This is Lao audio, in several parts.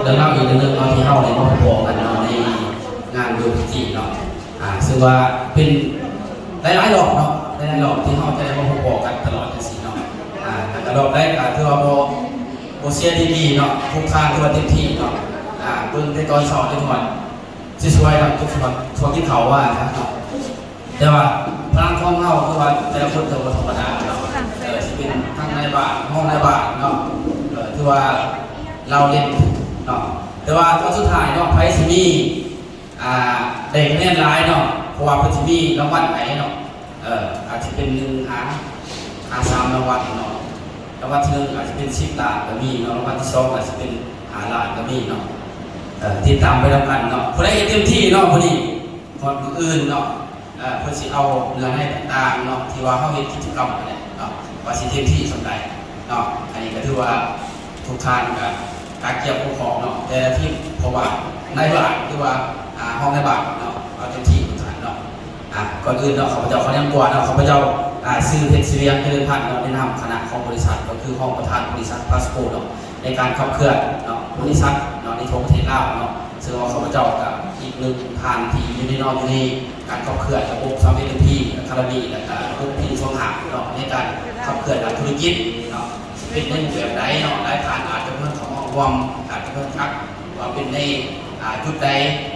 ເລື່ອງລາວອີກເລື່ອງໜຶ່ງເນາະ ທີ່ເຮົາໄດ້ມາພົບພໍ້ກັນເນາະ ໃນງານຢູ່ທີ່ຈີນເນາະ ອ່າ ຊຶ່ງວ່າເປັນຫຼາຍໆລອບເນາະ ຫຼາຍໆລອບທີ່ເຮົາຈະໄດ້ມາພົບພໍ້ກັນຕະຫຼອດຈັ່ງຊີ້ເນາະ ອ່າ ແລ້ວກໍລອບໃດກໍຖືວ່າບໍ່ ບໍ່ເສຍດີກຣີເນາະ ທຸກທ່ານຖືວ່າເຕັມທີ່ເນາະ ອ່າ ເບິ່ງແຕ່ຕອນເຊົ້າຈົນຮອດສວຍໆເນາະ ຈົນຮອດຊ່ວງກິນເຂົ້າວ່າຊັ້ນເນາະ. ແຕ່ວ່າພະລັງຂອງເຮົາ ຄືວ່າແຕ່ລະຄົນກໍບໍ່ທຳມະດາເນາະ ເອີ ຊິເປັນທັງນາຍບ້ານ ຮອງນາຍບ້ານເນາະ ເອີ ຖືວ່າລາວເດັ່ນເນາະ ແຕ່ວ່າຕອນສຸດທ້າຍເນາະ ໃຜຊິມີ ອ່າ ໄດ້ຄະແນນຫຼາຍເນາະ ເພາະວ່າເພິ່ນຊິມີລາງວັນໃຫ້ເນາະ ເອີ ອາດຈະເປັນໜຶ່ງຫາ ຫາສາມລາງວັນເນາະ ລາງວັນທີໜຶ່ງອາດຈະເປັນສິບລ້ານກໍມີເນາະ ລາງວັນທີສອງອາດຈະເປັນຫ້າລ້ານກໍມີເນາະ ເອີ ຕິດຕາມໄປນຳກັນເນາະ ຜູ້ໃດເຮັດເຕັມທີ່ເນາະ ມື້ນີ້ ຮອດມື້ອື່ນເນາະ ເອີ ເພິ່ນຊິເອົາເນື້ອໃນຕ່າງໆເນາະ ທີ່ວ່າເຮົາເຮັດກິດຈະກຳນັ້ນແຫຼະເນາະ ວ່າຊິເຕັມທີ່ສ່ຳໃດເນາະ ອັນນີ້ກໍຖືວ່າທຸກທ່ານກໍກະກຽມອົບຮອບເນາະ ແຕ່ລະທີມ ເພາະວ່ານາຍບ້ານ ຫຼືວ່າ ອ່າ ຮອງນາຍບ້ານເນາະ ເອົາເຕັມທີ່ທຸກທ່ານເນາະ ອ່າ ກ່ອນອື່ນເນາະ ຂ້າພະເຈົ້າຂໍແນະນຳຕົວເນາະ ຂ້າພະເຈົ້າ ອ່າ ຊື່ ເພັດ ສີວຽງ ຈະເລີນພັນເນາະ ໃນນາມຄະນະຂອງບໍລິສັດ ກໍຄືຮອງປະທານບໍລິສັດພລັສໂກລເນາະ ໃນການຂັບເຄື່ອນເນາະ ບໍລິສັດເນາະ ໃນທົ່ວປະເທດລາວເນາະ ເຊິ່ງວ່າຂ້າພະເຈົ້າກໍອີກໜຶ່ງທ່ານທີ່ຢູ່ໃນ ເນາະ ຢູ່ໃນການຂັບເຄື່ອນລະບົບ ສາມເອັດ ເອັມ ພີ ອາຄາເດມີ ແລະກະລະບົບ ພີ ສອງຫ້າເນາະ ໃນການຂັບເຄື່ອນດ້ານທຸລະກິດເນາະ ເປັນໃນຮູບແບບໃດເນາະ ຫຼາຍທ່ານອາດຈະບໍ່ທັນເຂົ້າມາຮ່ວມ ອາດຈະບໍ່ທັນຈັກວ່າເປັນໃນ ອ່າ ຈຸດໃດ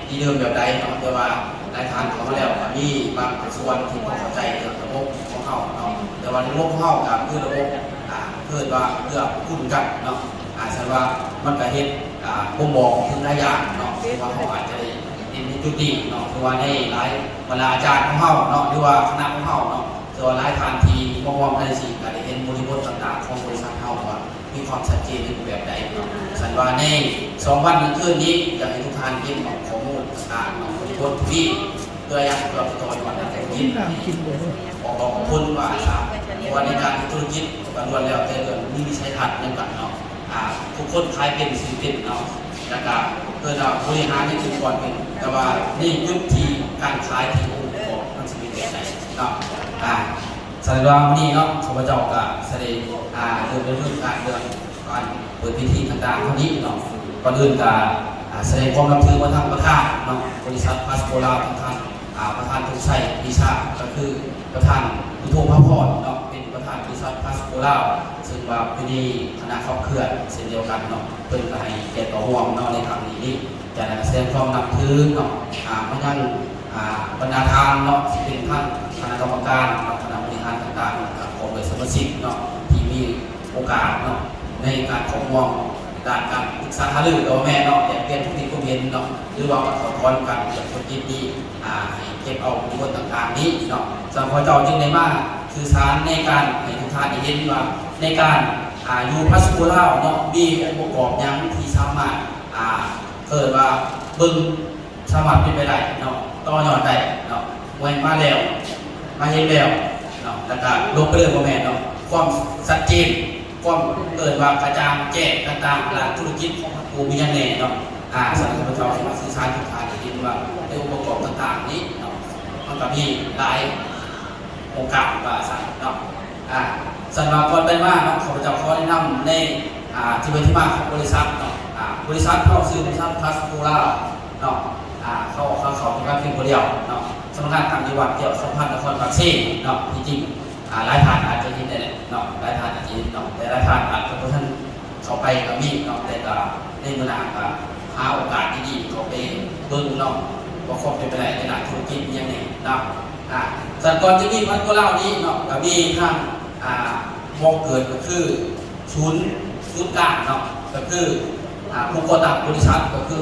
ທີ່ເລີ່ມແບບໃດເນາະ ແຕ່ວ່າຫຼາຍທ່ານເຂົ້າມາແລ້ວກໍມີບາງພາກສ່ວນທີ່ບໍ່ເຂົ້າໃຈເລື່ອງລະບົບຂອງເຮົາເນາະ ແຕ່ວ່າລະບົບຂອງເຮົາກໍຄືລະບົບ ອ່າ ເອີ້ນວ່າເກື້ອກູນກັນເນາະ ອ່າ ສະນັ້ນວ່າມັນກໍເຮັດ ອ່າ ບົ່ງບອກເຖິງຫຼາຍຢ່າງເນາະ ທີ່ວ່າເຮົາອາດຈະໄດ້ເຫັນໃນຈຸດນີ້ເນາະ ຄືວ່າໃນຫຼາຍບັນດາອາຈານຂອງເຮົາເນາະ ຫຼືວ່າຄະນະຂອງເຮົາເນາະ ຄືວ່າຫຼາຍທ່ານທີ່ມາຮ່ວມໃນສິ່ງ ກໍໄດ້ເຫັນບໍລິບົດຕ່າງໆຂອງບໍລິສັດເຮົາວ່າ ມີຄວາມຊັດເຈນໃນຮູບແບບໃດເນາະ ສະນັ້ນວ່າໃນສອງວັນໜຶ່ງຄືນນີ້ ຢາກໃຫ້ທຸກທ່ານເກັບເອົາຂໍ້ມູນຕ່າງໆເນາະ ບົດທີ່ມີ ເພື່ອຫຍັງ ເພື່ອໄປຕໍ່ຍອດການທຸລະກິດ ອອກດອກອອກຜົນວ່າຊະ ເພາະວ່າໃນການເຮັດທຸລະກິດກໍລ້ວນແລ້ວແຕ່ເລື່ອງມີວິໄສທັດນຳກັນເນາະ ອ່າ ທຸກຄົນຂາຍເປັນ ຊື້ເປັນເນາະ ແລ້ວກໍເອີ້ນວ່າບໍລິຫານໃຫ້ເປັນກ່ອນເປັນ ແຕ່ວ່າໃນຈຸດທີ່ການຂາຍທີ່ອົງປະກອບມັນຊິເປັນແບບໃດເນາະ ອ່າ ສະນັ້ນວ່າມື້ນີ້ເນາະ ຂ້າພະເຈົ້າກໍສະແດງ ອ່າ ເລື່ອງດຳເນີນການເລື່ອງການເປີດເວທີຕ່າງໆເທົ່ານີ້ເນາະ ກ່ອນອື່ນກໍ ອ່າ ສະແດງຄວາມນັບຖືມາທາງປະທານເນາະ ບໍລິສັດພລັສໂກລລາວ ທາງທ່ານ ອ່າ ປະທານ ສົມໄຊ ປີຊາ ກໍຄືປະທານ ບຸນທົ່ງ ພາພອນເນາະ ເປັນປະທານບໍລິສັດພລັສໂກລລາວ ເຊິ່ງວ່າເປັນຄະນະຂັບເຄື່ອນເຊັ່ນດຽວກັນເນາະ ເພິ່ນກໍໃຫ້ກຽດເຂົ້າຮ່ວມເນາະ ໃນຄັ້ງນີ້ນີ້ ຈາກນັ້ນກໍສະແດງຄວາມນັບຖືເນາະ ອ່າ ມາຍັງ ອ່າ ບັນດາທ່ານເນາະ ທີ່ເປັນທັງຄະນະກຳມະການເນາະ ຄະນະບໍລິຫານຕ່າງໆ ແລ້ວກໍພ້ອມດ້ວຍສະມາຊິກເນາະ ທີ່ມີໂອກາດເນາະ ໃນການເຂົ້າຮ່ວມດ້ານການປຶກສາຫາລື ກໍວ່າແມ່ນເນາະ ແລກປ່ຽນຄວາມຄິດຄວາມເຫັນເນາະ ຫຼືວ່າມາຖອດຖອນການຈັດທຸລະກິດນີ້ ອ່າ ໃຫ້ເກັບເອົາຂໍ້ມູນຕ່າງໆນີ້ເນາະ ສະນັ້ນ ຂ້າພະເຈົ້າຈຶ່ງໄດ້ມາສື່ສານໃນການໃຫ້ທຸກທ່ານໄດ້ເຫັນວ່າ ໃນການ ອ່າ ຢູ່ພລັສໂກລລາວເນາະ ມີອົງປະກອບຫຍັງທີ່ສາມາດ ອ່າ ເອີ້ນວ່າເບິ່ງ ສາມາດເປັນໄປໄດ້ເນາະ ຕໍ່ຍອດໄດ້ເນາະ ແມ່ນມາແລ້ວ ມາເຫັນແລ້ວເນາະ ແລ້ວກໍລົບໄປເລີຍ ບໍ່ແມ່ນເນາະ ຄວາມຊັດເຈນ ຄວາມເອີ້ນວ່າກະຈ່າງແຈ້ງຕ່າງໆ ລະທຸລະກິດຂອງພວກກູມີຫຍັງແດ່ເນາະ ອ່າ ສະນັ້ນ ຂ້າພະເຈົ້າຊິມາສື່ສານໃຫ້ທຸກທ່ານໄດ້ເຫັນວ່າ ໃນອົງປະກອບຕ່າງໆນີ້ເນາະ ມັນກໍມີຫຼາຍ ໂອກາດວ່າຊັ້ນເນາະ ອ່າ ສຳລັບກ່ອນໄປມາເນາະ ຂ້າພະເຈົ້າຂໍແນະນຳໃນ ອ່າ ທີ່ໄປທີ່ມາຂອງບໍລິສັດເນາະ ອ່າ ບໍລິສັດເຮົາຊື່ບໍລິສັດພລັສໂກລລາວເນາະ ອ່າ ເຂົາ ເຂົາ ເຂົາເປັນການພຽງຜູ້ດຽວເນາະ ສຳນັກງານຕັ້ງຢູ່ບ້ານແກ້ວສຳພັນ ນະຄອນປາກເຊເນາະ ທີ່ຈິງ ອ່າ ຫຼາຍທ່ານອາດຈະເຫັນໄດ້ແຫຼະເນາະ ຫຼາຍທ່ານອາດຈະເຫັນເນາະ ແຕ່ຫຼາຍທ່ານອາດຈະບໍ່ທັນ ເຂົ້າໄປກໍມີເນາະ ແຕ່ກໍໃນມື້ໜ້າກໍຫາໂອກາດດີໆ ເຂົ້າໄປເບິ່ງເນາະ ວ່າຄວາມເປັນໄປໄດ້ໃນດ້ານທຸລະກິດອີ່ຫຍັງແດ່ເນາະ ອ່າ ສະນັ້ນກ່ອນຈະມີພລັສໂກລລາວນີ້ເນາະ ກໍມີທາງ ອ່າ ບໍ່ເກີນກໍຄືສູນ ສູນກາງເນາະ ກໍຄື ອ່າ ຜູ້ກໍ່ຕັ້ງບໍລິສັດກໍຄື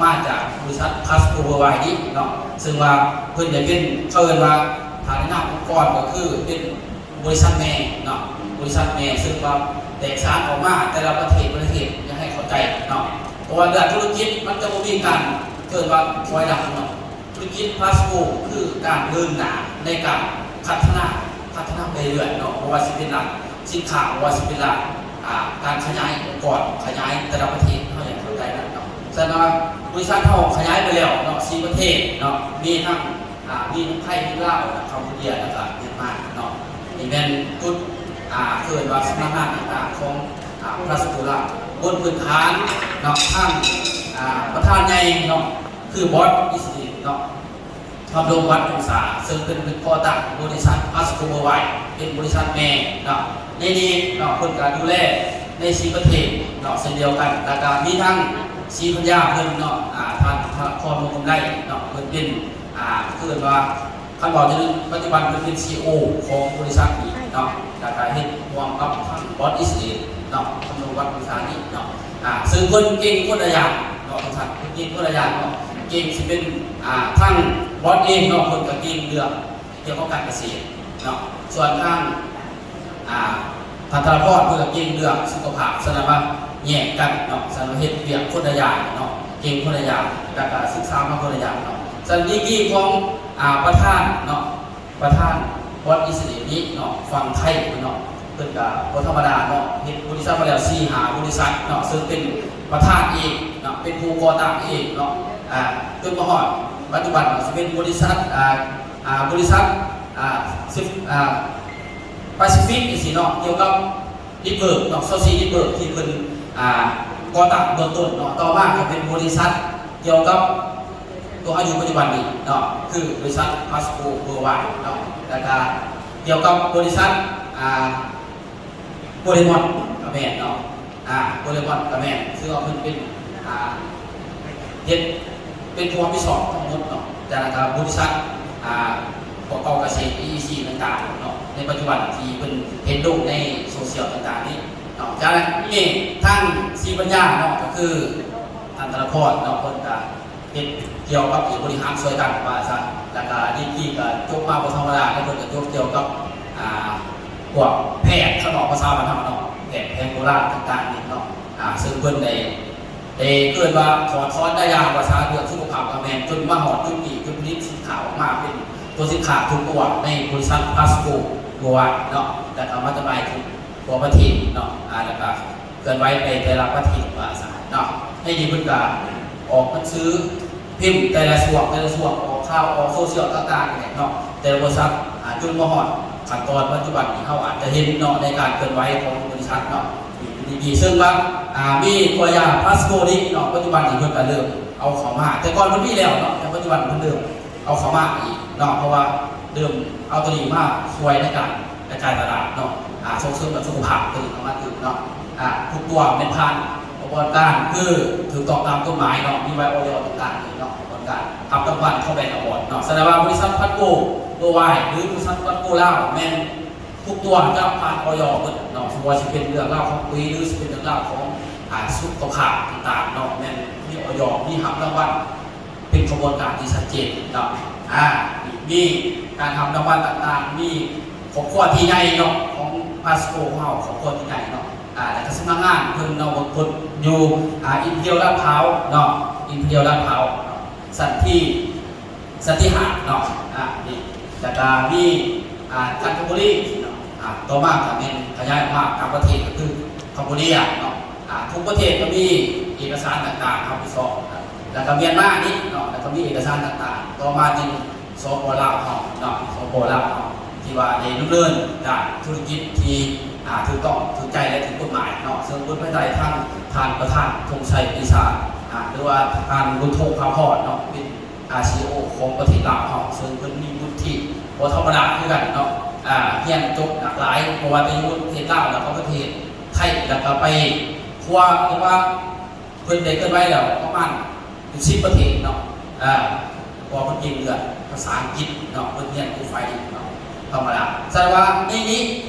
ມາຈາກບໍລິສັດພລັສໂກລວາຍນີ້ເນາະ ເຊິ່ງວ່າເພິ່ນໄດ້ເປັນ ເຂົາເອີ້ນວ່າ ຖ້າໃນນາມອົງກອນກໍຄືເປັນ ບໍລິສັດແມ່ເນາະ ບໍລິສັດແມ່ ເຊິ່ງວ່າແຕກສານອອກມາແຕ່ລະປະເທດ ປະເທດ ຢາກໃຫ້ເຂົ້າໃຈເນາະ ເພາະວ່າເລື່ອງທຸລະກິດມັນຈະບໍ່ມີການເອີ້ນວ່າຖອຍຫຼັງເນາະ ທຸລະກິດພລັສໂກລຄືການເດີນໜ້າໃນການພັດທະນາ ພັດທະນາໄປເລື້ອຍເນາະ ບໍ່ວ່າຊິເປັນດ້ານສິນຄ້າ ບໍ່ວ່າຊິເປັນດ້ານ ອ່າ ການຂະຫຍາຍອົງກອນ ຂະຫຍາຍແຕ່ລະປະເທດ ເຮົາຢາກເຂົ້າໃຈນັ້ນເນາະ ສະນັ້ນວ່າບໍລິສັດເຮົາຂະຫຍາຍໄປແລ້ວເນາະ ສີ່ປະເທດເນາະ ມີທັງ ອ່າ ມີທັງໄທ ມີລາວ ແລະ ກຳປູເຈຍ ແລ້ວກະຫວຽດນາມເນາະ ນີ້ແມ່ນຈຸດ ອ່າ ເອີ້ນວ່າສຳນັກງານຕ່າງໆຂອງ ອ່າ ພລັສໂກລລາວ ບົນພື້ນຖານເນາະ ທາງ ອ່າ ປະທານໃຫຍ່ເນາະ ຄືບອດອິດສະເອລເນາະ ທຳລົງວັດວົງສາ ເຊິ່ງເປັນຜູ້ກໍ່ຕັ້ງບໍລິສັດພາສໂກເວີລວາຍ ເປັນບໍລິສັດແມ່ເນາະ ໃນນີ້ເນາະ ເພິ່ນກໍດູແລໃນສີ່ປະເທດເນາະ ເຊັ່ນດຽວກັນ ແລ້ວກໍມີທັງສີພັນຍາເພິ່ນເນາະ ອ່າ ທ່ານພະຄອນວົງຄຳໄລເນາະ ເພິ່ນເປັນ ອ່າ ເອີ້ນວ່າ ຄັນເວົ້າເຖິງປັດຈຸບັນເພິ່ນເປັນຊີອີໂອຂອງບໍລິສັດນີ້ເນາະ ແລ້ວກະເຮັດຮ່ວມກັບທາງບອດອິດສະເອລເນາະ ທຳລົງວັດບູຊານີ້ເນາະ ອ່າ ເຊິ່ງເພິ່ນເກັ່ງຄົນລະຢ່າງເນາະ ທ່ານ ເພິ່ນເກັ່ງຄົນລະຢ່າງເນາະ ເກັ່ງຊິເປັນ ອ່າ ທາງບອດເອງເນາະ ເພິ່ນກະເກັ່ງເລື່ອງກ່ຽວກັບການກະເສດເນາະ ສ່ວນທາງ ອ່າ ທ່ານທະລະພອນເພິ່ນກະເກັ່ງເລື່ອງສຸຂະພາບ ສະນັ້ນວ່າແຍກກັນເນາະ ສະນັ້ນວ່າເຮັດວຽກຄົນລະຢ່າງເນາະ ເກັ່ງຄົນລະຢ່າງ ແລ້ວກະສຶກສາມາຄົນລະຢ່າງເນາະ ສະນັ້ນດີກຣີຂອງ ອ່າ ປະທານເນາະ ປະທານບອດອິດສະເອລນີ້ເນາະ ຝັ່ງໄທເນາະ ເພິ່ນກະບໍ່ທຳມະດາເນາະ ເຮັດບໍລິສັດມາແລ້ວສີ່ຫ້າບໍລິສັດເນາະ ເຊິ່ງເປັນປະທານເອງເນາະ ເປັນຜູ້ກໍ່ຕັ້ງເອງເນາະ ອ່າ ຈົນມາຮອດປັດຈຸບັນເນາະ ຊິເປັນບໍລິສັດ ອ່າ ອ່າ ບໍລິສັດ ອ່າ ຊິ ອ່າ ປາຊີຟິກຈັ່ງຊີ້ເນາະ ກ່ຽວກັບ Network ເນາະ ຊາວສີ່ Network ທີ່ເພິ່ນ ອ່າ ກໍ່ຕັ້ງເບື້ອງຕົ້ນເນາະ ຕໍ່ມາກໍເປັນບໍລິສັດກ່ຽວກັບຕົວເຮົາຢູ່ປັດຈຸບັນນີ້ເນາະ ຄືບໍລິສັດພາສໂກເວີລວາຍເນາະ ແລ້ວກະກ່ຽວກັບບໍລິສັດ ອ່າ ໂກເຣມອນກະແມ່ນເນາະ ອ່າ ໂກເຣມອນກະແມ່ນ ເຊິ່ງວ່າເພິ່ນເປັນ ອ່າ ເຮັດ ເປັນຜູ້ຮັບຜິດຊອບທັງໝົດເນາະ ແລ້ວກະບໍລິສັດ ອ່າ ພວກເຂົາກະເສດ ອີ ອີ ຊີ ຕ່າງໆເນາະ ໃນປັດຈຸບັນທີ່ເພິ່ນເຫັນລົງໃນໂຊຊຽວຕ່າງໆນີ້ເນາະ ຈາກນັ້ນມີທາງສີປັນຍາເນາະ ກໍຄືທ່ານທະນະພອນເນາະ ເພິ່ນກະເຮັດກ່ຽວກັບທີ່ບໍລິຫານຊ່ວຍກັນວ່າຊັ້ນ ແລ້ວກະດີກຣີກະຈົບມາບໍ່ທຳມະດາເນາະ ເພິ່ນກະຈົບກ່ຽວກັບ ອ່າ ພວກແພດ ຄັນເວົ້າພາສາບ້ານເຮົາເນາະ ແພດແຜນໂບລານຕ່າງໆນີ້ເນາະ ອ່າ ເຊິ່ງເພິ່ນໄດ້ ໄດ້ເອີ້ນວ່າຖອດຖອນໄດ້ຢ່າງວ່າຊະ ເລື່ອງສຸຂະພາບກະແມ່ນ ຈົນມາຮອດຈຸດນີ້ ຈົນຜະລິດສິນຄ້າອອກມາເປັນຕົວສິນຄ້າທຸກຕົວໃນບໍລິສັດພາສໂກເວີລວາຍເນາະ ແລ້ວກະມາຈຳໜ່າຍທົ່ວປະເທດເນາະ ອ່າ ແລ້ວກະເຄື່ອນໄຫວໄປແຕ່ລະປະເທດວ່າຊັ້ນເນາະ ໃນນີ້ເພິ່ນກະອອກໜັງສືພິມແຕ່ລະຊ່ວງ ແຕ່ລະຊ່ວງ ອອກຂ່າວ ອອກໂຊຊຽວຕ່າງໆນີ້ແຫຼະເນາະ ແຕ່ລະບໍລິສັດ ອ່າ ຈົນມາຮອດຂັ້ນຕອນປັດຈຸບັນທີ່ເຮົາອາດຈະເຫັນເນາະ ໃນການເຄື່ອນໄຫວຂອງບໍລິສັດເນາະ ດີກຣີ ເຊິ່ງວ່າ ອ່າ ມີຕົວຢາພາສໂກນີ້ເນາະ ປັດຈຸບັນນີ້ເພິ່ນກະເລີ່ມເອົາເຂົ້າມາ ແຕ່ກ່ອນມັນມີແລ້ວເນາະ ແຕ່ປັດຈຸບັນເພິ່ນເລີ່ມເອົາເຂົ້າມາອີກເນາະ ເພາະວ່າເລີ່ມເອົາຕົວນີ້ມາຊ່ວຍໃນການກະຈາຍຕະຫຼາດເນາະ ອ່າ ສົ່ງເສີມດ້ານສຸຂະພາບຕົວນີ້ເຂົ້າມາຕື່ມເນາະ ອ່າ ທຸກຕົວແມ່ນຜ່ານຂະບວນການ ຄືຖືກຕ້ອງຕາມກົດໝາຍເນາະ ມີໃບ ອອຍ ຕ່າງໆນີ້ເນາະ ຂະບວນການຮັບລາງວັນຂອງແບຣນອະວອດເນາະ ສະນັ້ນວ່າບໍລິສັດພາສໂກເວີລວາຍ ຫຼື ບໍລິສັດພາສໂກລາວ ແມ່ນ ທຸກຕົວຈະຜ່ານ ອອຍ ເບິດເນາະ ບໍ່ວ່າຊິເປັນເລື່ອງລາວຂອງປຸ໋ຍ ຫຼື ຊິເປັນເລື່ອງລາວຂອງ ອ່າ ສຸຂະພາບຕ່າງໆເນາະ ແມ່ນມີ ອອຍ ມີຮັບລາງວັນ ເປັນຂະບວນການທີ່ຊັດເຈນເນາະ ອ່າ ມີການຮັບລາງວັນຕ່າງໆ ມີຄອບຄົວທີ່ໃຫຍ່ເນາະ ຂອງພາສໂກຂອງເຮົາ ຄອບຄົວທີ່ໃຫຍ່ເນາະ ອ່າ ແລ້ວກະສຳນັກງານເພິ່ນເນາະ ເພິ່ນຢູ່ ອ່າ ອິມພີຣຽວລາດພຮ້າວເນາະ ອິມພີຣຽວລາດພຮ້າວເນາະ ຊັ້ນທີ ສັນຕິຫາດເນາະ ອ່າ ນີ້ ແລ້ວກະມີ ອ່າ ຈັນທະບູລີເນາະ ອ່າ ຕໍ່ມາກະແມ່ນຂະຫຍາຍອອກມາຕ່າງປະເທດ ກໍຄືຄັມໂບເດຍເນາະ ອ່າ ທຸກປະເທດກໍມີເອກະສານຕ່າງໆຮັບຜິດຊອບ ແລ້ວກະມຽນມານີ້ເນາະ ແລ້ວກະມີເອກະສານຕ່າງໆ ຕໍ່ມາຈຶ່ງ ສປ ລາວເຮົາເນາະ ສປ ລາວເຮົາ ທີ່ວ່າໄດ້ດຳເນີນການທຸລະກິດທີ່ ອ່າ ຖືກຕ້ອງຖືກໃຈ ແລະ ຖືກກົດໝາຍເນາະ ເຊິ່ງເປັນພາຍໃຕ້ທາງທ່ານປະທານ ທົງໄຊ ປີຊາ ອ່າ ຫຼືວ່າທ່ານບຸນທົງ ພາພອນເນາະ ເປັນ ອ່າ ຊີອີໂອ ຂອງປະເທດລາວເຮົາ ເຊິ່ງເພິ່ນມີວຸດທິບໍ່ທຳມະດາຄືກັນເນາະ ອ່າ ຮຽນຈົບຫຼາກຫຼາຍ ບໍ່ວ່າແຕ່ຢູ່ປະເທດລາວ ແລ້ວກໍປະເທດໄທ ແລ້ວກໍໄປທົ່ວ ຫຼືວ່າເພິ່ນໄດ້ເຄື່ອນໄຫວແລ້ວປະມານເປັນສິບປະເທດເນາະ ອ່າ ເພາະວ່າເພິ່ນເກັ່ງເລື່ອງພາສາອັງກິດເນາະ ເພິ່ນຮຽນຢູ່ຝ່າຍນີ້ເນາະ ທຳມະດາ ສະນັ້ນວ່າໃນນີ້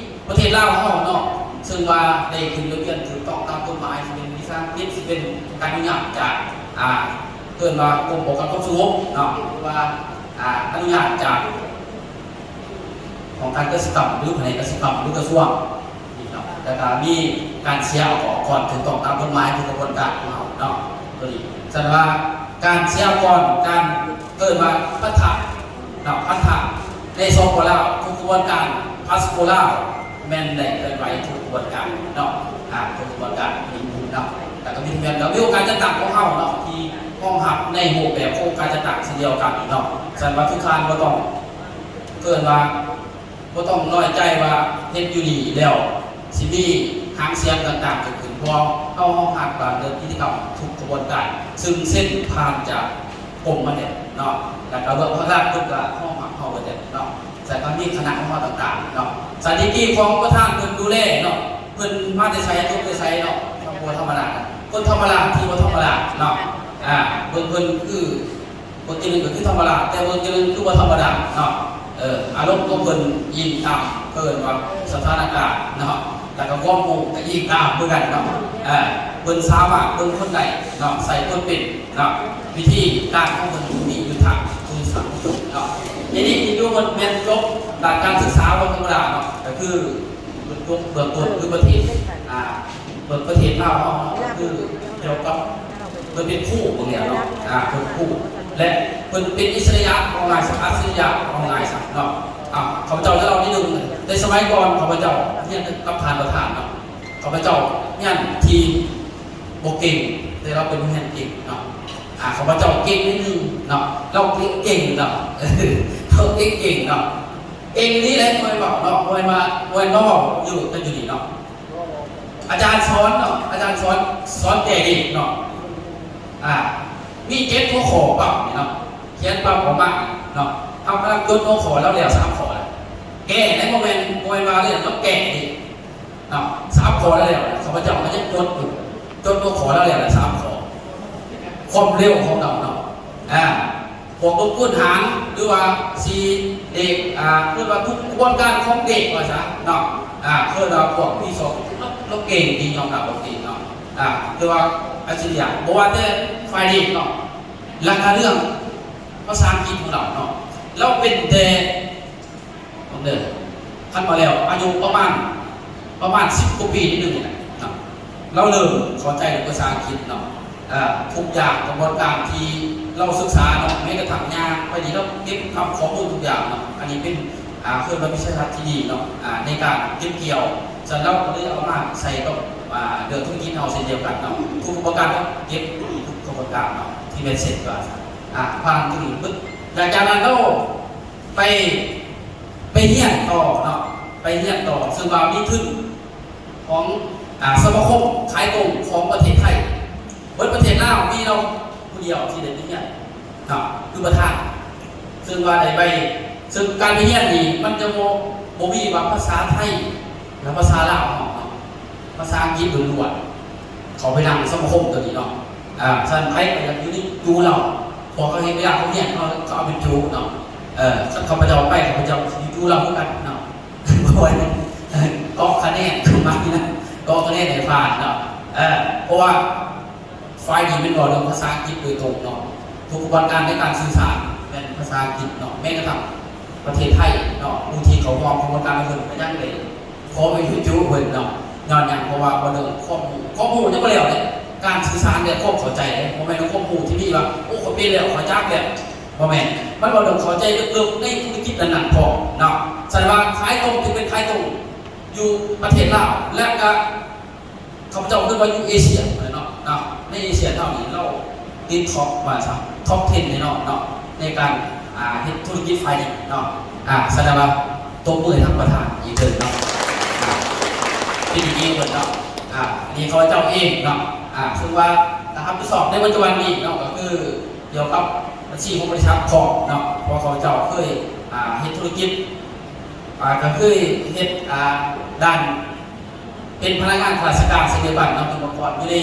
ປະເທດລາວເຮົາເນາະ ເຊິ່ງວ່າໄດ້ຂຶ້ນທະບຽນຖືກຕ້ອງຕາມກົດໝາຍ ຊິເປັນວິຊາອັງກິດ ຊິເປັນການອະນຸຍາດຈາກ ອ່າ ເອີ້ນວ່າກົມປ້ອງກັນຄວາມສະຫງົບເນາະ ຫຼືວ່າ ອ່າ ອະນຸຍາດຈາກຫ້ອງການກະສິກຳ ຫຼື ພະແນກກະສິກຳ ຫຼື ກະຊວງນີ້ເນາະ ແລ້ວກະມີການເສຍອາກອນ ຖືກຕ້ອງຕາມກົດໝາຍ ຄືຂະບວນການຂອງເຮົາເນາະ ຕົວນີ້ ສະນັ້ນວ່າການເສຍອາກອນ ການ ເອີ້ນວ່າພັນທະເນາະ ພັນທະໃນ ສປ ລາວ ທຸກຂະບວນການ ພາສໂກລາວ ແມ່ນໄດ້ເຄື່ອນໄຫວທຸກຂະບວນການເນາະ ອ່າ ທຸກຂະບວນການເນາະ ແລ້ວກໍມີທະບຽນ ແລ້ວມີອົງການຈັດຕັ້ງຂອງເຮົາເນາະ ທີ່ຮອງຮັບໃນຮູບແບບຂອງອົງການຈັດຕັ້ງເຊັ່ນດຽວກັນເນາະ ສະນັ້ນວ່າທຸກທ່ານບໍ່ຕ້ອງ ເອີ້ນວ່າ ບໍ່ຕ້ອງນ້ອຍໃຈວ່າເຮັດຢູ່ນີ້ແລ້ວຊິມີຫາງສຽງຕ່າງໆເກີດຂຶ້ນ ເພາະເຮົາຮອງຮັບການເດີນກິດຈະກຳທຸກຂະບວນການ ຊຶ່ງເຊັ່ນຜ່ານຈາກກົມມາແລ້ວເນາະ ແລ້ວກໍເບື້ອງພາກລັດເພິ່ນກໍຮອງຮັບເຮົາໄວ້ແລ້ວເນາະ ແລ້ວກໍມີຄະນະຂອງເຮົາຕ່າງໆເນາະ ສະຖິຕິຂອງປະທານເພິ່ນດູແລເນາະ ເພິ່ນມາແຕ່ໃສ ຈົບແຕ່ໃສເນາະ ບໍ່ທຳມະດາ ຄົນທຳມະດາທີ່ບໍ່ທຳມະດາເນາະ ອ່າ ເບິ່ງເພິ່ນຄື ເບິ່ງຈັ່ງໜຶ່ງກໍຄືທຳມະດາ ແຕ່ເບິ່ງຈັ່ງໜຶ່ງຄືບໍ່ທຳມະດາເນາະ ເອີ ອາລົມຂອງເພິ່ນອີງຕາມ ເພິ່ນວ່າສະຖານະການເນາະ ແລ້ວກໍຄວາມຮູ້ກໍອີງຕາມຄືກັນເນາະ ເອີ ເພິ່ນສາມາດເບິ່ງຄົນໄດ້ເນາະ ໃສ່ຄົນເປັນເນາະ ວິທີການຂອງເພິ່ນມີຢູ່ທາງໂທລະສັບເນາະ ທີນີ້ຢູ່ມັນແມ່ນຈົບດ້ານການສຶກສາບໍ່ທຳມະດາເນາະ ກໍຄື ເບື້ອງຕົ້ນ ເບື້ອງຕົ້ນຄືປະເທດ ອ່າ ເບິ່ງປະເທດລາວເຮົາເນາະ ກໍຄືກ່ຽວກັບ ເພິ່ນເປັນຄູເບິ່ງແລ້ວເນາະ ອ່າ ເປັນຄູ ແລະ ເພິ່ນເປັນອິດສະລິຍະ ເວົ້າງ່າຍຊະ ອັດສະລິຍະ ເວົ້າງ່າຍຊະເນາະ ອ່າ ຂ້າພະເຈົ້າຈະເລົ່ານິດໜຶ່ງ ແຕ່ສະໄໝກ່ອນຂ້າພະເຈົ້າຮຽນກັບທ່ານປະທານເນາະ ຂ້າພະເຈົ້າຮຽນທີ່ບໍ່ເກັ່ງ ແຕ່ລາວເປັນຜູ້ຮຽນເກັ່ງເນາະ ອ່າ ຂ້າພະເຈົ້າເກັ່ງນິດໜຶ່ງເນາະ ລາວເກັ່ງເກັ່ງເນາະ ລາວເກັ່ງເກັ່ງເນາະ ເກັ່ງອີ່ຫຼີແຫຼະ ບໍ່ແມ່ນເວົ້າເນາະ ບໍ່ແມ່ນວ່າ ບໍ່ແມ່ນມາເວົ້າຢູ່ ກັນຢູ່ນີ້ເນາະ ອາຈານສອນເນາະ ອາຈານສອນ ສອນແກ້ເດດເນາະ ອ່າ ມີເຈັດຫົວຂໍ້ປັບນີ້ເນາະ ຂຽນປັບອອກມາເນາະ ເຮົາກຳລັງຈົດຫົວຂໍ້ລາວແລ້ວສາມຂໍ້ແລ້ວ ແກ້ໄດ້ ບໍ່ແມ່ນ ບໍ່ແມ່ນວ່າເລື່ອງລາວແກ້ເດດເນາະ ສາມຂໍ້ລາວແລ້ວ ຂ້າພະເຈົ້າກໍຍັງຈົດຢູ່ ຈົດຫົວຂໍ້ລາວແລ້ວສາມຂໍ້ ຄວາມເລັວຂອງລາວເນາະ ອ່າ ບວກລົບຄູນຫານ ຫຼືວ່າສີ່ເລກ ອ່າ ເອີ້ນວ່າທຸກຂະບວນການຂອງເລກວ່າຊະເນາະ ອ່າ ເອີ້ນວ່າພວກປີສອງ ລາວເກັ່ງດີ ຍອມຮັບວ່າເກັ່ງເນາະ ອ່າ ແຕ່ວ່າອັດສະລິຍະ ບໍ່ວ່າແຕ່ຝ່າຍເລກເນາະ ແລ້ວກະເລື່ອງພາສາອັງກິດຂອງລາວເນາະ ລາວເປັນແຕ່ ເບິ່ງເດີ ຄັນວ່າແລ້ວອາຍຸປະມານ ປະມານສິບກວ່າປີນິດໜຶ່ງນີ້ແຫຼະເນາະ ລາວເລີ່ມເຂົ້າໃຈເລື່ອງພາສາອັງກິດເນາະ ເອີ ທຸກຢ່າງກະບວນການທີ່ລາວສຶກສາເນາະ ແມ້ກະທັ່ງຍ່າງໄປນີ້ລາວເກັບກຳຂໍ້ມູນທຸກຢ່າງເນາະ ອັນນີ້ເປັນ ອ່າ ເອີ້ນວ່າວິໄສທັດທີ່ດີເນາະ ອ່າ ໃນການເກັບກ່ຽວ ສະນັ້ນລາວກໍເລີຍເອົາມາໃສ່ກັບ ອ່າ ເລື່ອງທຸລະກິດເຮົາເຊັ່ນດຽວກັນເນາະ ທຸກຂະບວນການເຮົາເກັບທຸກຂະບວນການເນາະ ທີ່ແມ່ນເຊັດວ່າ ອ່າ ຜ່ານຕົງນີ້ເບິດ ຫຼັງຈາກນັ້ນລາວ ໄປ ໄປຮຽນຕໍ່ເນາະ ໄປຮຽນຕໍ່ ເຊິ່ງວ່າມີທຶນຂອງ ອ່າ ສະມາຄົມຂາຍຕົງຂອງປະເທດໄທ ເບິດປະເທດລາວມີລາວຜູ້ດຽວທີ່ໄດ້ໄປຮຽນເນາະ ຄືປະທານ ເຊິ່ງວ່າໄດ້ໃບ ເຊິ່ງການໄປຮຽນນີ້ມັນຈະບໍ່ ບໍ່ມີວ່າພາສາໄທ ແລະ ພາສາລາວເນາະ ພາສາອັງກິດລ້ວນໆ ເຂົາໄປນັ່ງສະມາຄົມຕົວນີ້ເນາະ ອ່າ ສະນັ້ນໃຜກໍຢາກຢູ່ໃນຈຸລາວ ເພາະເຂົາເຮັດເວລາເຂົາຮຽນ ເຂົາ ເຂົາເອົາເປັນຈຸເນາະ ເອີ ຄັນຂ້າພະເຈົ້າໄປ ຂ້າພະເຈົ້າຊິຢູ່ຈຸລາວຄືກັນເນາະ ເພາະວ່າເກາະຄະແນນ ມາທີ່ນັ້ນ ເກາະຄະແນນໃຫ້ຜ່ານເນາະ ເອີ ເພາະວ່າ ຝ່າຍນີ້ແມ່ນເວົ້າເລື່ອງພາສາອັງກິດໂດຍຕົງເນາະ ທຸກຂະບວນການໃນການສື່ສານແມ່ນພາສາອັງກິດເນາະ ແມ້ກະທັ່ງປະເທດໄທເນາະ ຜູ້ທີ່ເຂົ້າຮ່ວມຂະບວນການເພິ່ນກໍຍັງໄດ້ຂໍໄປຈຸເພິ່ນເນາະ ຍ້ອນຫຍັງ ເພາະວ່າເວົ້າເລື່ອງຄວາມຮູ້ ຄວາມຮູ້ຍັງບໍ່ແລ້ວເດ້ ການສື່ສານແລະຄວາມເຂົ້າໃຈເດ້ ບໍ່ແມ່ນວ່າຄວາມຮູ້ທີ່ມີວ່າ ໂອ້ ຂ້ອຍເປັນແລ້ວ ຂ້ອຍຈັກແລ້ວ ບໍ່ແມ່ນ ມັນເວົ້າເລື່ອງເຂົ້າໃຈເລິກໆໃນທຸລະກິດນັ້ນໆພ້ອມເນາະ ສະນັ້ນວ່າຂາຍຕົງ ຖືເປັນຂາຍຕົງຢູ່ປະເທດລາວ ແລະກະ ຂ້າພະເຈົ້າຄິດວ່າຢູ່ເອເຊຍພຸ້ນແຫຼະເນາະ ເນາະ ໃນເອເຊຍເຮົານີ້ລາວຕິດທັອບວ່າຊະ ທັອບເທັນແນ່ນອນເນາະ ໃນການ ອ່າ ເຮັດທຸລະກິດໄຟແນນເນາະ ອ່າ ສະນັ້ນວ່າຕົບມືໃຫ້ທາງປະທານອີກເທື່ອໜຶ່ງເນາະ ອ່າ ເປັນດີເດເພິ່ນເນາະ ອ່າ ອັນນີ້ຂ້າພະເຈົ້າເອງເນາະ ອ່າ ເຊິ່ງວ່າການຮັບຜິດຊອບໃນປັດຈຸບັນນີ້ເນາະ ກໍຄືກ່ຽວກັບບັນຊີຂອງບໍລິສັດຂອງເນາະ ເພາະວ່າຂ້າພະເຈົ້າເຄີຍ ອ່າ ເຮັດທຸລະກິດ ອ່າ ກໍເຄີຍເຮັດ ອ່າ ດ້ານ ເປັນພະນັກງານຂ້າລາຊະການເຊັ່ນດຽວກັນເນາະ ເປັນອົງກອນຢູ່ໃນ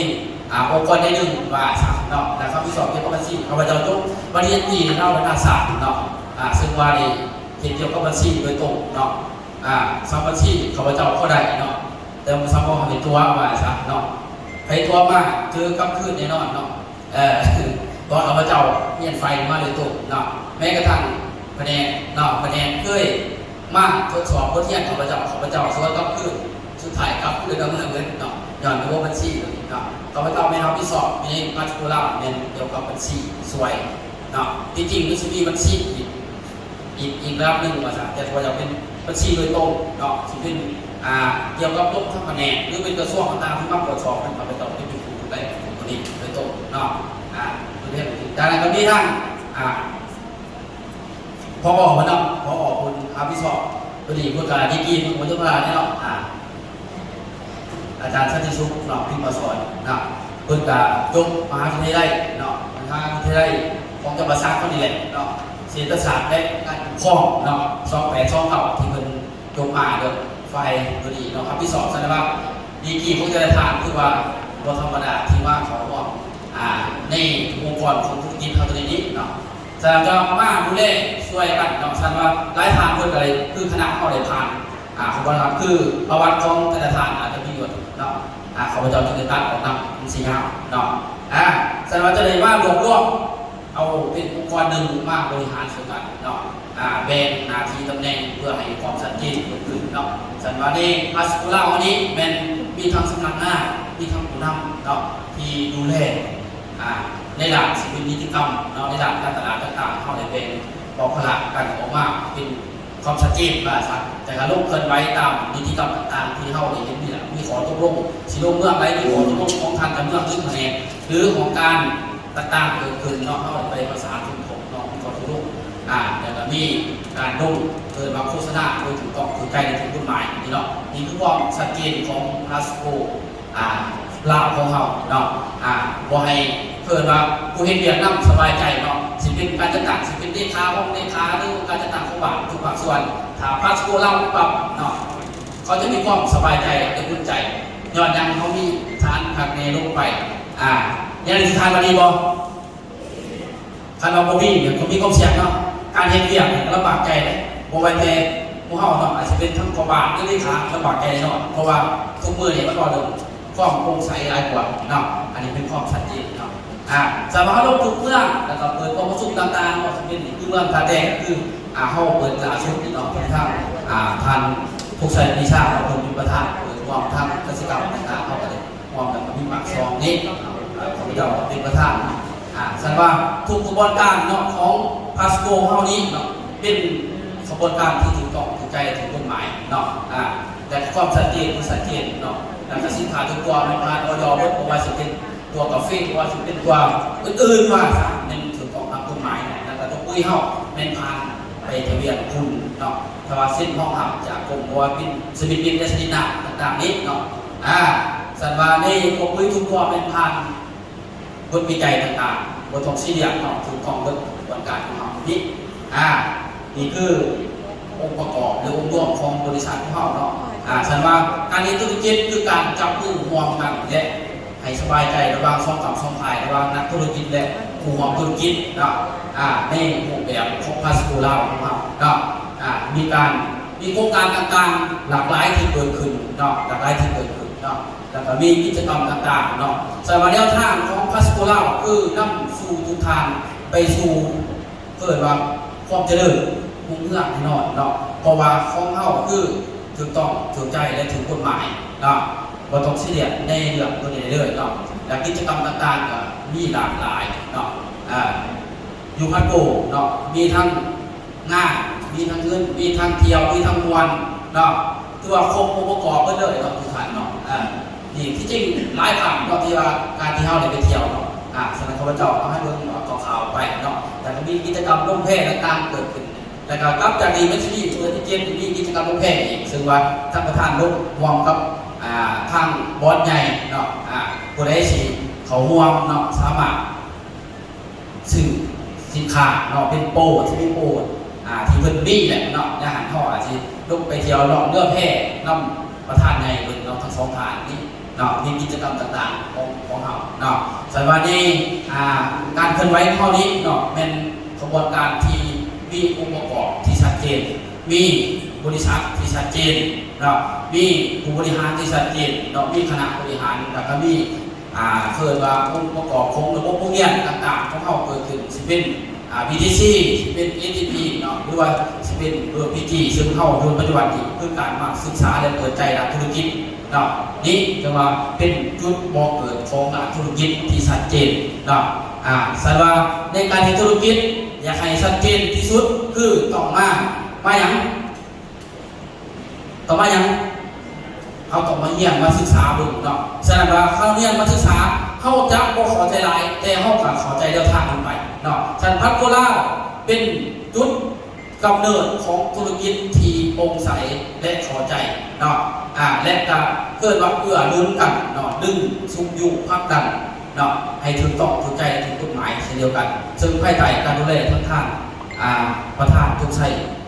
ອ່າ ອົງກອນໃດໜຶ່ງວ່າຊັ້ນເນາະ ແລະ ຮັບຜິດຊອບກ່ຽວກັບບັນຊີ ຂ້າພະເຈົ້າຈົບປະລິນຍາຕີທາງດ້ານລັດຖະສາດເນາະ ອ່າ ເຊິ່ງວ່າໄດ້ເຮັດກ່ຽວກັບບັນຊີໂດຍຕົງເນາະ ອ່າ ສຳບັນຊີຂ້າພະເຈົ້າພໍໄດ້ເນາະ ແຕ່ວ່າສຳບໍ່ໃຫ້ຕົວະວ່າຊັ້ນເນາະ ໃຜຕົວະມາເຈີກັບຄືນແນ່ນອນເນາະ ເອີ ເພາະວ່າຂ້າພະເຈົ້າຮຽນໄຟມາໂດຍຕົງເນາະ ແມ້ກະທັ່ງພະແນນເນາະ ພະແນນເຄີຍມາທົດສອບບົດຮຽນຂ້າພະເຈົ້າ ຂ້າພະເຈົ້າສວນກັບຄືນ ສຸດທ້າຍກັບຄືນເອົາເມືອເບິດເນາະ ຍ້ອນລະບົບບັນຊີໂຕນີ້ເນາະ ຂ້າພະເຈົ້າແມ່ນຮັບຜິດຊອບຢູ່ໃນພາສະໂກລາວ ແມ່ນກ່ຽວກັບບັນຊີສວຍເນາະ ທີ່ຈິງມັນຊິມີບັນຊີອີກ ອີກ ອີກລະດັບໜຶ່ງວ່າຊັ້ນ ແຕ່ວ່າຈະເປັນບັນຊີໂດຍຕົງເນາະ ຊິເປັນ ອ່າ ກ່ຽວກັບລົງທາງພະແນກ ຫຼືເປັນກະຊວງຕ່າງໆທີ່ມາກວດສອບ ມັນກໍໄປຕ້ອງເປັນຜູ້ດູແລຕົວນີ້ໂດຍຕົງເນາະ ອ່າ ໂຕນີ້ ຈາກນັ້ນກໍມີທາງ ອ່າ ຜອ ເພິ່ນເນາະ ຜອ ເພິ່ນຮັບຜິດຊອບໂຕນີ້ ເພິ່ນກໍດີກຣີເພິ່ນບໍ່ທຳມະດາເນາະ ອ່າ ອາຈານສັນຕິສຸກເນາະ ພິມມະສອນເນາະ ເພິ່ນກະຈົບມະຫາວິທະຍາໄລເນາະ ມະຫາວິທະຍາໄລຂອງຈຳປາສັກເຮົານີ້ແຫຼະເນາະ ເສດຖະສາດ ແລະ ການປົກຄອງເນາະ ສອງແປດສອງເກົ້າ ທີ່ເພິ່ນຈົບມາເລື່ອງຝ່າຍຕົວນີ້ເນາະ ຮັບຜິດຊອບສັນຍະບັດ ດີກຣີຂອງແຕ່ລະທ່ານຖືວ່າບໍ່ທຳມະດາ ທີ່ມາເຂົ້າຮ່ວມ ອ່າ ໃນອົງກອນຂອງທຸລະກິດເຮົາຕົວນີ້ເນາະ ສະນັ້ນກໍມາດູແລຊ່ວຍກັນເນາະ ສະນັ້ນວ່າຫຼາຍທ່ານເພິ່ນກໍໄດ້ ຄືຄະນະເຮົາໄດ້ຜ່ານ ອ່າ ຂະບວນການ ຄືປະຫວັດຂອງແຕ່ລະທ່ານອາດຈະມີຢູ່ເນາະ ອ່າ ຂ້າພະເຈົ້າຈຶ່ງໄດ້ຕັດອອກນຳ ມັນຊິຍາວເນາະ ອ່າ ສະນັ້ນວ່າຈະໄດ້ມາລວບລວມເອົາເປັນອົງກອນໜຶ່ງມາບໍລິຫານຊ່ວຍກັນເນາະ ອ່າ ແບ່ງໜ້າທີ່ຕຳແໜ່ງເພື່ອໃຫ້ຄວາມຊັດເຈນເກີດຂຶ້ນເນາະ ສະນັ້ນວ່າໃນພາສໂກລາວເຮົານີ້ແມ່ນມີທັງສຳນັກງານ ມີທັງຜູ້ນຳເນາະ ທີ່ດູແລ ອ່າ ໃນດ້ານສິເປັນນິຕິກຳເນາະ ໃນດ້ານການຕະຫຼາດຕ່າງໆ ເຮົາໄດ້ແບ່ງເບົາພາລະກັນອອກມາເປັນຄວາມຊັດເຈນວ່າຊັ້ນ ແຕ່ກະລົງເຄື່ອນໄຫວຕາມນິຕິກຳຕ່າງໆ ທີ່ເຮົາໄດ້ເຫັນນີ້ລະ ມີຂໍ້ຕົກລົງຊິລົງເມືອງໃດ ມີຂໍ້ຕົກລົງຂອງທ່ານເຈົ້າເມືອງ ຫຼື ຂະແໜງ ຫຼື ຫ້ອງການຕ່າງໆເກີດຂຶ້ນເນາະ ເຮົາໄດ້ໄປປະສານສົມທົບເນາະ ມີຂໍ້ຕົກລົງ ອ່າ ແລ້ວກະມີການລົງເອີ້ນວ່າໂຄສະນາໂດຍຖືກຕ້ອງຖືກໃຈ ແລະ ຖືກກົດໝາຍນີ້ເນາະ ນີ້ຄືຄວາມຊັດເຈນຂອງພາສໂກ ອ່າ ລາວຂອງເຮົາເນາະ ອ່າ ບໍ່ໃຫ້ເອີ້ນວ່າຜູ້ເຮັດວຽກນຳສະບາຍໃຈເນາະ ຊິເປັນການຈັດຕັ້ງ ຊິເປັນເລຂາ ຮອງເລຂາ ຫຼື ການຈັດຕັ້ງຂອງບ້ານທຸກພາກສ່ວນ ຖ້າພາສໂກລາວປັບເນາະ ເຂົາຈະມີຄວາມສະບາຍໃຈ ແລະ ອຸ່ນໃຈ ຍ້ອນຫຍັງ ເຮົາມີທະຫານຄັກແນ່ລົງໄປ ອ່າ ຢ່າງທີ່ທ່ານວ່າດີບໍ່? ຄັນວ່າບໍ່ມີນີ້ກໍມີຄວາມສ່ຽງເນາະ ການເຮັດວຽກນີ້ກໍລຳບາກໃຈເດ້ ບໍ່ແມ່ນແຕ່ໝູ່ເຮົາເນາະ ອາດຊິເປັນທັງພໍ່ບ້ານ ຫຼື ເລຂາລຳບາກໃຈເນາະ ເພາະວ່າທຸກມື້ນີ້ມັນເວົ້າເລື່ອງຄວາມໂປ່ງໃສຫຼາຍກວ່າເນາະ ອັນນີ້ເປັນຄວາມຊັດເຈນເນາະ ອ່າ ສຳລັບເຮົາລົງທຸກເມືອງ ແລ້ວກໍເປີດກອງປະຊຸມຕ່າງໆ ບໍ່ວ່າຊິເປັນຢູ່ເມືອງທ່າແຕກ ຄື ອ່າ ເຮົາເປີດລ່າສຸດນີ້ເນາະ ເປັນທາງ ອ່າ ທ່ານ ທຸກໄຊ ປີຊາ ເຮົາເປັນປະທານ ເປີດຮ່ວມທາງກິດຈະກຳຕ່າງໆ ເຮົາກໍໄດ້ ພ້ອມກັນກັບມີປາກຊ່ອງນີ້ ເອີ ຂ້າພະເຈົ້າເປັນປະທານເນາະ ອ່າ ສະນັ້ນວ່າທຸກຂະບວນການເນາະ ຂອງພາສໂກເຮົານີ້ເນາະ ເປັນຂະບວນການທີ່ຖືກຕ້ອງ ຖືກໃຈ ຖືກກົດໝາຍເນາະ ອ່າ ແລະ ຄວາມຊັດເຈນທີ່ຊັດເຈນເນາະ ແລ້ວກະສິນຄ້າທຸກຕົວແມ່ນຜ່ານ ອອຍ ເບິດ ບໍ່ວ່າຊິເປັນຕົວກາເຟ ບໍ່ວ່າຊິເປັນຕົວອື່ນໆ ວ່າຊະ ແມ່ນຖືກຕ້ອງຕາມກົດໝາຍເນາະ ແລ້ວກະຕົວປຸ໋ຍເຮົາແມ່ນຜ່ານ ໄປທະບຽນທຶນເນາະ ຖ້າວ່າເຊັນຮອງຮັບຈາກກົມ ບໍ່ວ່າເປັນສະໝິດ ແລະ ສະໜິດນາ ຕ່າງໆນີ້ເນາະ ອ່າ ສະນັ້ນວ່າໃນກອງປຸ໋ຍທຸກຕົວແມ່ນຜ່ານບົດວິໄຈຕ່າງໆ ບໍ່ຕ້ອງຊີຣຽສເນາະ ຖືກຕ້ອງເບິດຂະບວນການຂອງເຮົານີ້ ອ່າ ນີ້ຄືອົງປະກອບ ຫຼື ອົງລວມຂອງບໍລິສັດຂອງເຮົາເນາະ ອ່າ ສະນັ້ນວ່າການເຮັດທຸລະກິດຄືການຈັບມືຮ່ວມກັນ ແລະ ໃຫ້ສະບາຍໃຈລະຫວ່າງສອງກຳສອງຝ່າຍ ລະຫວ່າງນັກທຸລະກິດ ແລະ ຜູ້ຮ່ວມທຸລະກິດເນາະ ອ່າ ໃນຮູບແບບຂອງພາສໂກລາວຂອງເຮົາເນາະ ອ່າ ມີການ ມີໂຄງການຕ່າງໆ ຫຼາກຫຼາຍທີ່ເກີດຂຶ້ນເນາະ ຫຼາກຫຼາຍທີ່ເກີດຂຶ້ນເນາະ ແລ້ວກໍມີກິດຈະກຳຕ່າງໆເນາະ ສຳລັບແນວທາງຂອງພາສໂກລາວ ຄືນຳສູ່ທຸກທ່ານໄປສູ່ ເອີ້ນວ່າຄວາມຈະເລີນຮຸ່ງເຮືອງແນ່ນອນເນາະ ເພາະວ່າຂອງເຮົາຄືຖືກຕ້ອງຖືກໃຈ ແລະ ຖືກກົດໝາຍເນາະ ບໍ່ຕ້ອງຊີຣຽສໃນເລື່ອງຕົວນີ້ເລີຍເນາະ ແລະ ກິດຈະກຳຕ່າງໆກໍມີຫຼາກຫຼາຍເນາະ ອ່າ ຢູ່ພາສໂກເນາະ ມີທັງງານ ມີທັງເງິນ ມີທັງທ່ຽວ ມີທັງມ່ວນເນາະ ຖືວ່າຄົບອົງປະກອບເບິດເລີຍເນາະ ທຸກທ່ານເນາະ ອ່າ ນີ້ທີ່ຈິງຫຼາຍຄັ້ງເນາະ ທີ່ວ່າການທີ່ເຮົາໄດ້ໄປທ່ຽວເນາະ ອ່າ ສະນັ້ນຂ້າພະເຈົ້າເອົາໃຫ້ເບິ່ງເອົາຂ່າວໆໄປເນາະ ແລ້ວກໍມີກິດຈະກຳລົງແພຕ່າງໆເກີດຂຶ້ນ ແລ້ວກໍຫຼັງຈາກນີ້ມັນຊິມີເດືອນທີເຈັດ ມີກິດຈະກຳລົງແພອີກ ເຊິ່ງວ່າທ່ານປະທານລົງຮ່ວມກັບ ອ່າ ທາງບອດໃຫຍ່ເນາະ ອ່າ ຜູ້ໃດຊິເຂົ້າຮ່ວມເນາະ ສາມາດ ຊື້ສິນຄ້າເນາະ ເປັນໂປ ຊິມີໂປ ອ່າ ທີ່ເພິ່ນມີແຫຼະເນາະ ໃນຫັ້ນເຮົາອາດຊິລົງໄປທ່ຽວລ່ອງເຮືອແພນຳປະທານໃຫຍ່ເພິ່ນເນາະ ທັງສອງທ່ານນີ້ເນາະ ມີກິດຈະກຳຕ່າງໆຂອງ ຂອງເຮົາເນາະ ສຳລັບໃນ ອ່າ ການເຄື່ອນໄຫວຂອງເຮົານີ້ເນາະ ແມ່ນຂະບວນການທີ່ມີອົງປະກອບທີ່ຊັດເຈນ ມີບໍລິສັດທີ່ຊັດເຈນເນາະ ມີຜູ້ບໍລິຫານທີ່ຊັດເຈນເນາະ ມີຄະນະບໍລິຫານ ແລ້ວກໍມີ ອ່າ ເອີ້ນວ່າອົງປະກອບຂອງລະບົບໂຮງຮຽນຕ່າງໆຂອງເຮົາເກີດຂຶ້ນ ຊິເປັນ ອ່າ ບີທີຊີ ຊິເປັນ ເອທີພີ ເນາະ ຫຼືວ່າຊິເປັນ ເອີ ພີຈີ ເຊິ່ງເຮົາຢູ່ປັດຈຸບັນນີ້ຄືການມາສຶກສາ ແລະ ເປີດໃຈດ້ານທຸລະກິດເນາະ ນີ້ຖືວ່າເປັນຈຸດບໍ່ເກີດຂອງດ້ານທຸລະກິດທີ່ຊັດເຈນເນາະ ອ່າ ສະນັ້ນວ່າໃນການເຮັດທຸລະກິດ ຢາກໃຫ້ຊັດເຈນທີ່ສຸດ ຄືຕ້ອງມາ ມາຫຍັງ? ຕໍ່ມາຫຍັງ? ເຮົາຕ້ອງມາຮຽນມາສຶກສາເບິ່ງເນາະ ສະນັ້ນວ່າເຮົາຮຽນມາສຶກສາ ເຮົາຈະບໍ່ເຂົ້າໃຈຫຼາຍ ແຕ່ເຮົາກໍເຂົ້າໃຈແນວທາງມັນໄປເນາະ ສະນັ້ນພາສໂກລາວເປັນຈຸດກຳເນີດຂອງທຸລະກິດທີ່ໂປ່ງໃສ ແລະ ເຂົ້າໃຈເນາະ ອ່າ ແລະ ກໍ ເອີ້ນວ່າເອື້ອໜູນກັນເນາະ ດຶງຊຸກຍູ້ຜັກດັນເນາະ ໃຫ້ຖືກຕ້ອງຖືກໃຈ ຖືກກົດໝາຍເຊັ່ນດຽວກັນ ເຊິ່ງພາຍໃຕ້ການດູແລຂອງທ່ານ ອ່າ ປະທານສົມໄຊ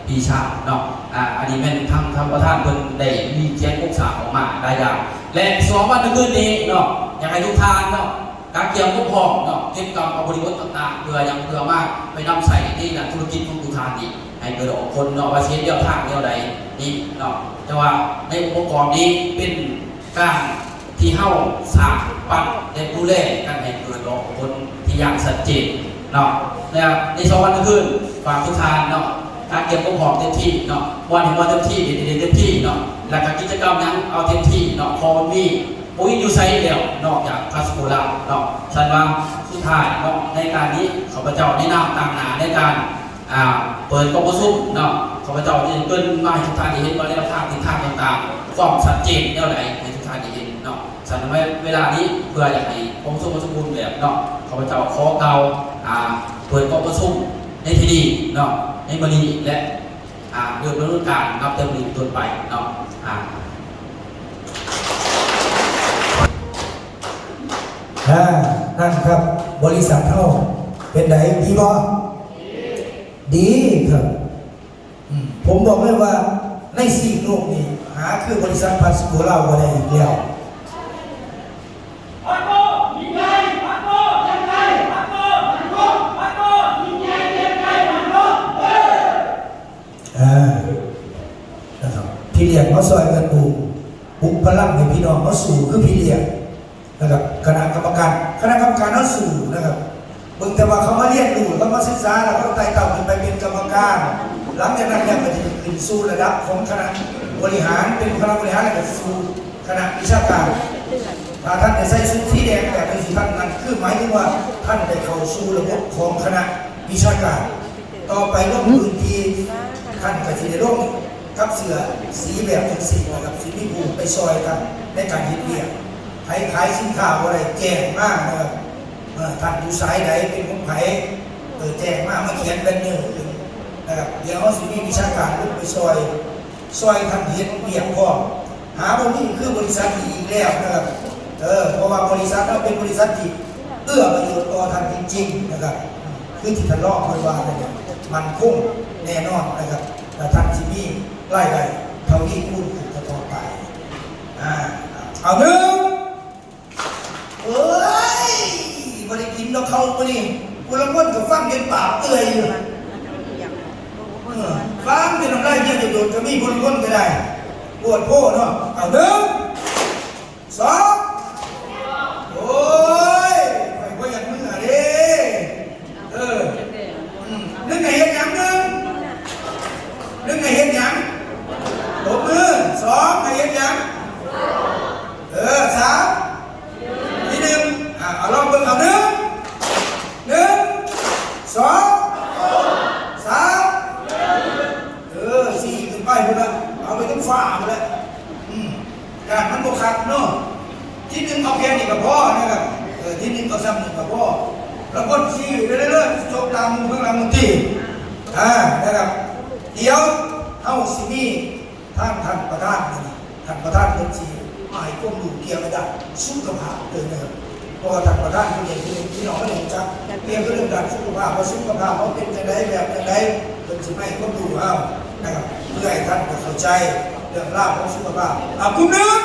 ປີຊາເນາະ ອ່າ ອັນນີ້ແມ່ນທາງ ທາງປະທານເພິ່ນໄດ້ມີແຈກໂຄງສ້າງອອກມາຫຼາຍຢ່າງ ແລະ ສອງວັນຄືນນີ້ເນາະ ຢາກໃຫ້ທຸກທ່ານເນາະ ກະກຽມຄວາມພ້ອມເນາະ ເກັບກຳເອົາບໍລິບົດຕ່າງໆ ເພື່ອຫຍັງ ເພື່ອມາໄປນຳໃຊ້ໃນດ້ານທຸລະກິດຂອງທຸກທ່ານນີ້ ໃຫ້ເກີດອອກຜົນເນາະ ວ່າຊິເຮັດແນວທາງແນວໃດນີ້ເນາະ ແຕ່ວ່າໃນອົງປະກອບນີ້ເປັນການທີ່ເຮົາສ້າງປັ້ນ ແລະ ດູແລກັນໃຫ້ເກີດອອກຜົນທີ່ຢ່າງຊັດເຈນເນາະ ແລະ ໃນສອງວັນຄືນ ຝາກທຸກທ່ານເນາະ ກະກຽມຄວາມພ້ອມເຕັມທີ່ເນາະ ມ່ວນໃຫ້ມ່ວນເຕັມທີ່ ຫຼິ້ນໃຫ້ຫຼິ້ນເຕັມທີ່ເນາະ ແລ້ວກະກິດຈະກຳຫຍັງເອົາເຕັມທີ່ເນາະ ເພາະມັນມີ ບໍ່ມີຢູ່ໃສແລ້ວ ນອກຈາກພາສະໂກລາວເນາະ. ຊັ້ນວ່າສຸດທ້າຍເນາະ ໃນການນີ້ ຂ້າພະເຈົ້າໃນນາມຕາງໜ້າໃນການ ອ່າ ເປີດກອງປະຊຸມເນາະ ຂ້າພະເຈົ້າຈະເກີ່ນມາໃຫ້ທຸກທ່ານໄດ້ເຫັນວ່າແນວທາງທິດທາງຕ່າງໆ ຄວາມຊັດເຈນແນວໃດໃຫ້ທຸກທ່ານໄດ້ເຫັນເນາະ. ຊັ້ນໃນເວລານີ້ ເພື່ອຢາກໃຫ້ກອງປະຊຸມມັນສົມບູນແບບເນາະ ຂ້າພະເຈົ້າຂໍກ່າວ ອ່າ ເປີດກອງປະຊຸມໃນທີ່ນີ້ເນາະ ໃນມື້ນີ້ ແລະ ອ່າ ເລີ່ມດຳເນີນການນັບແຕ່ມື້ນີ້ເປັນຕົ້ນໄປເນາະ ອ່າ ອ່າ ນັ້ນຄັບ ບໍລິສັດເຮົາເປັນໃດ ດີບໍ່? ດີຄັບ ອືມ ຜົມບອກເລີຍວ່າໃນຊີກໂລກນີ້ ຫາຄືບໍລິສັດພາສະໂກລາວບໍ່ໄດ້ອີກແລ້ວ. ອ່າ ນະຄັບ ພີ່ລ້ຽງມາຊ່ອຍກັນປຸກ ປຸກພະລັງໃຫ້ພີ່ນ້ອງເຮົາສູ້ຄືພີ່ລ້ຽງນະຄັບ. ຄະນະກຳມະການ ຄະນະກຳມະການເຮົາສູ້ນະຄັບ ເບິ່ງແຕ່ວ່າເຂົາມາຮຽນຮູ້ ເຂົາມາສຶກສາ ແລ້ວເຂົາໄຕ່ເຕົ້າຂຶ້ນໄປເປັນກຳມະການ ຫຼັງຈາກນັ້ນແລ້ວກໍຈະຂຶ້ນສູ່ລະດັບຂອງຄະນະບໍລິຫານ ເປັນຄະນະບໍລິຫານ ແລ້ວກໍສູ່ຄະນະວິຊາການ. ຖ້າທ່ານໄດ້ໃສ່ຊຸດສີແດງແບບຈັ່ງຊີ້ ທ່ານ ນັ້ນຄືໝາຍເຖິງວ່າທ່ານໄດ້ເຂົ້າສູ່ລະບົບຂອງຄະນະວິຊາການ. ຕໍ່ໄປລົງພື້ນທີ່ ທ່ານກໍຊິໄດ້ລົງກັບເສື້ອສີແບບຈັ່ງຊີ້ນະຄັບ ຊິມີຜູ້ໄປຊ່ອຍທ່ານໃນການເຮັດວຽກ. ໃຜຂາຍສິນຄ້າບໍ່ໄດ້ແຈ້ງມານະຄັບ ເອີ ທ່ານຢູ່ສາຍໃດ ເປັນຂອງໃຜ ເອີ ແຈ້ງມາ ມາຂຽນແບັນເນີຂຶ້ນນະຄັບ. ດຽວເຮົາຊິມີວິຊາການລົງໄປຊ່ອຍ ຊ່ອຍທ່ານເຮັດວຽກພ້ອມ. ຫາບໍ່ມີຄືບໍລິສັດນີ້ອີກແລ້ວນະຄັບ ເອີ ເພາະວ່າບໍລິສັດເຮົາເປັນບໍລິສັດທີ່ເອື້ອປະໂຫຍດຕໍ່ທ່ານຈິງໆນະຄັບ ຄືທີ່ທ່ານຮອງເພິ່ນວ່ານັ້ນແຫຼະ ໝັ້ນຄົງແນ່ນອນນະຄັບ ແລະ ທ່ານຊິມີລາຍໄດ້ທະວີຄູນຂຶ້ນຕໍ່ໆໄປ. ອ່າ ເອົາ ໜຶ່ງ ເອີຍ ບໍ່ໄດ້ກິນດອກເຂົ້າມື້ນີ້ ຜູ້ລາງຄົນກໍຟັງຈົນປາກເປື່ອຍຢູ່ ເອີ ຟັງຈົນນ້ຳລາຍເຫື່ອຈະໂດດກໍມີ ຜູ້ລາງຄົນກໍໄດ້ ໂພດໂພເນາະ. ເອົາ ໜຶ່ງ ສອງ ໂອ້ຍ ຂ້ອຍບໍ່ຢາກເມືອເດ້. ເອີ ອືມ ໜຶ່ງໃຫ້ເຮັດຫຍັງ? ໜຶ່ງ ໜຶ່ງໃຫ້ເຮັດຫຍັງ? ຕົບມື. ສອງໃຫ້ເຮັດຫຍັງ? ເອີ ສາມ ທີໜຶ່ງ ອ່າ ເອົາລອງເບິ່ງ ເອົາ ໜຶ່ງ ໜຶ່ງ ສອງ ສາມ ເອີ ສີ່ ຂຶ້ນໄປພຸ້ນລະ ເອົາໄປເຖິງຟ້າພຸ້ນລະ ອືມ ຢ້ານມັນບໍ່ຄັກເນາະ. ທີໜຶ່ງເອົາແຄ່ນີ້ກໍພໍນະຄັບ ເອີ ທີໜຶ່ງເອົາຊ່ຳນີ້ກໍພໍ ລະຄົນສີ່ເລື້ອຍໆ ຈົບຕາມໝູ່ເບິ່ງຫຼັງມັນຕິ ອ່າ ນະຄັບ. ດຽວເຮົາຊິມີ ທ່ານ ທ່ານປະທານ ທ່ານປະທານເພິ່ນຊິມາໃຫ້ຄວາມຮູ້ກ່ຽວກັບດ້ານສຸຂະພາບເລີຍນະຄັບ ເພາະວ່າທ່ານປະທານເພິ່ນເອງ ພີ່ນ້ອງເພິ่ນຮູ້ຈັກກ່ຽວກັບເລື່ອງດ້ານສຸຂະພາບ ວ່າສຸຂະພາບເຮົາເປັນຈັ່ງໃດ ແບບຈັ່ງໃດ ເພິ່ນຊິມາໃຫ້ຄວາມຮູ້ເຮົານະຄັບ ເພື່ອໃຫ້ທ່ານໄດ້ເຂົ້າໃຈເລື່ອງລາວຂອງສຸຂະພາບ. ອ່າ ກຸ່ມໜຶ່ງ